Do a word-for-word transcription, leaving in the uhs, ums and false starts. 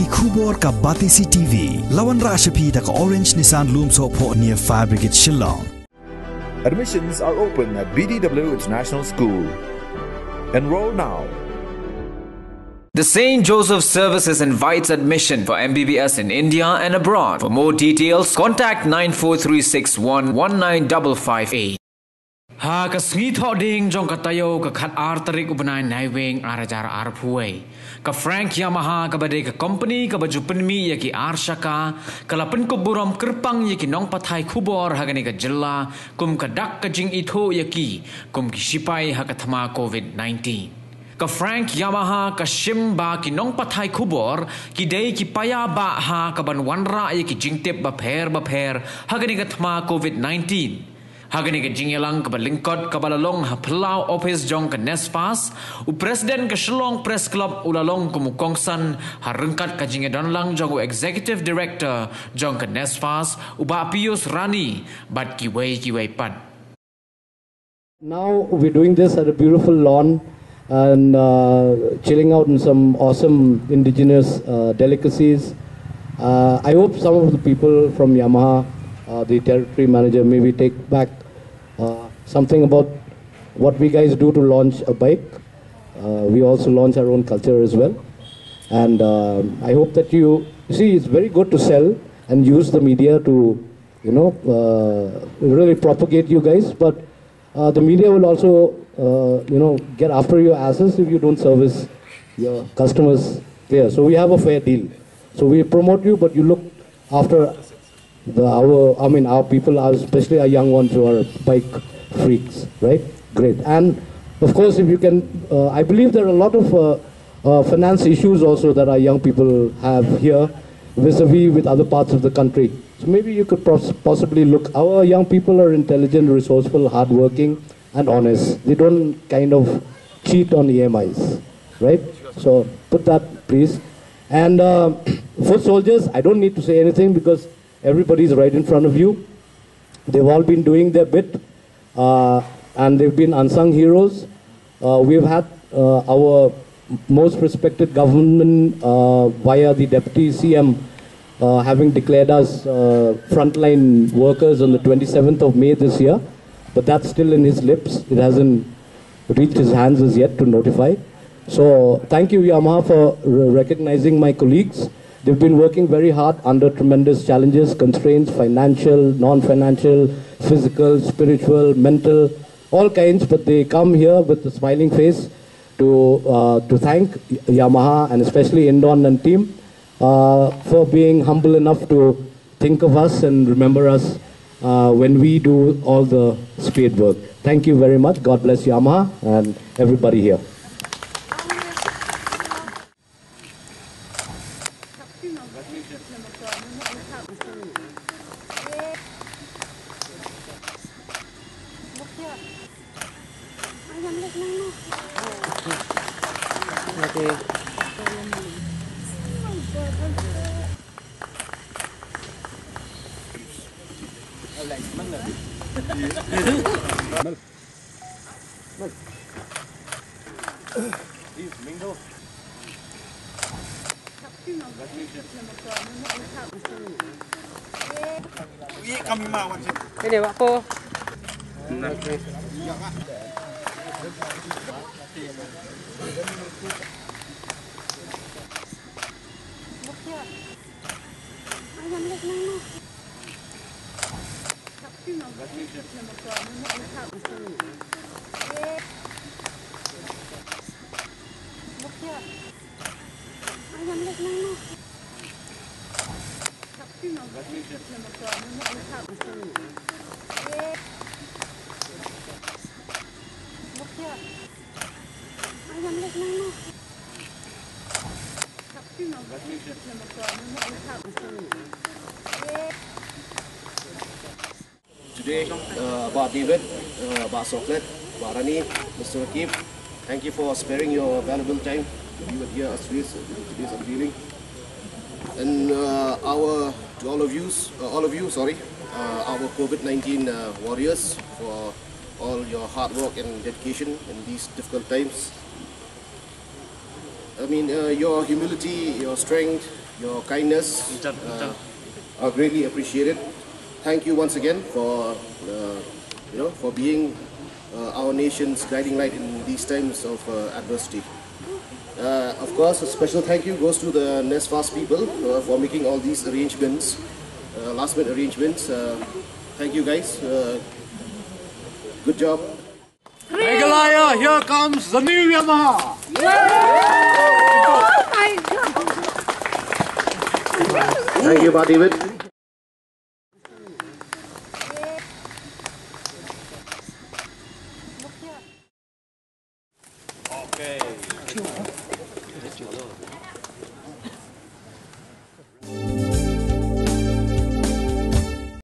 Ki khubor ka Batesi T V. La wanrah sha phi da ka Orange Nissan Lumsohphoh near Fire Brigade Shillong. Admissions are open at B D W International School. Enroll now. The Saint Joseph Services invites admission for M B B S in India and abroad. For more details, contact nine four three six one one nine double five eight. Ha ka sngi thoh ding jong ka taïew ka khat ar tarik u bnai Naiwieng ar hajar arphew wei, ka Frank Yamaha kaba dei ka kompani kaba ju pynmih ïa ki ar shaka, ka la pynkup burom kyrpang ïa ki nongpathai khubor ha kane ka jylla kum ka dak ka jingithuh ïa ki kum ki shipai ha ka thma Covid nineteen. Ka Frank Yamaha ka shim ba ki nongpathai khubor ki dei ki paidbah ha kaban wanrah ïa ki jingtip bapher bapher ha kane ka thma Covid nineteen. Ha kane ka jingïalang kaba lyngkot kaba la long ha phyllaw ophis jong ka NESFAS, u President ka Shillong Press Club u la long kum u kongsan ha ryngkat ka jingïadonlang jong u Executive Director jong ka NESFAS, u Bah Pius Rani, bad kiwei kiwei pat. Now we're doing this at a beautiful lawn and uh, chilling out in some awesome indigenous uh, delicacies. Uh, I hope some of the people from Yamaha, uh, the territory manager, maybe take back uh, something about what we guys do to launch a bike. Uh, we also launch our own culture as well. And uh, I hope that you see it's very good to sell and use the media to, you know, uh, really propagate you guys. But uh, the media will also, uh, you know, get after your asses if you don't service your customers fair. So we have a fair deal. So we promote you, but you look after the our I mean our people, are especially our young ones who are bike freaks, right? Great. And of course, if you can, uh, I believe there are a lot of uh, uh, finance issues also that our young people have here vis-a-vis with other parts of the country. So maybe you could pos- possibly look. Our young people are intelligent, resourceful, hardworking, and honest. They don't kind of cheat on E M Is, right? So put that, please. And uh, foot soldiers, I don't need to say anything because everybody's right in front of you. They've all been doing their bit, uh, and they've been unsung heroes. Uh, we've had uh, our most respected government uh, via the deputy C M uh, having declared us uh, frontline workers on the twenty-seventh of May this year, but that's still in his lips. It hasn't reached his hands as yet to notify. So thank you, Yamaha, for re- recognizing my colleagues. They've been working very hard under tremendous challenges, constraints, financial, non-financial, physical, spiritual, mental, all kinds. But they come here with a smiling face to uh, to thank Yamaha and especially Indon and team uh, for being humble enough to think of us and remember us uh, when we do all the spade work. Thank you very much. God bless Yamaha and everybody here. Today, uh, Bah David, uh, Bah Soklet, Bah Rani, Mister Rakib, thank you for sparing your valuable time to be with here at today's, today's unveiling. And uh, our to all of you, uh, all of you, sorry, uh, our COVID nineteen uh, warriors for all your hard work and dedication in these difficult times. I mean, uh, your humility, your strength, your kindness uh, are greatly appreciated. Thank you once again for, uh, you know, for being uh, our nation's guiding light in these times of uh, adversity. Uh, of course, a special thank you goes to the NESFAS people uh, for making all these arrangements, uh, last minute arrangements. Uh, thank you guys. Uh, good job. Meghalaya, here comes the new Yamaha. Thank you, Pak David.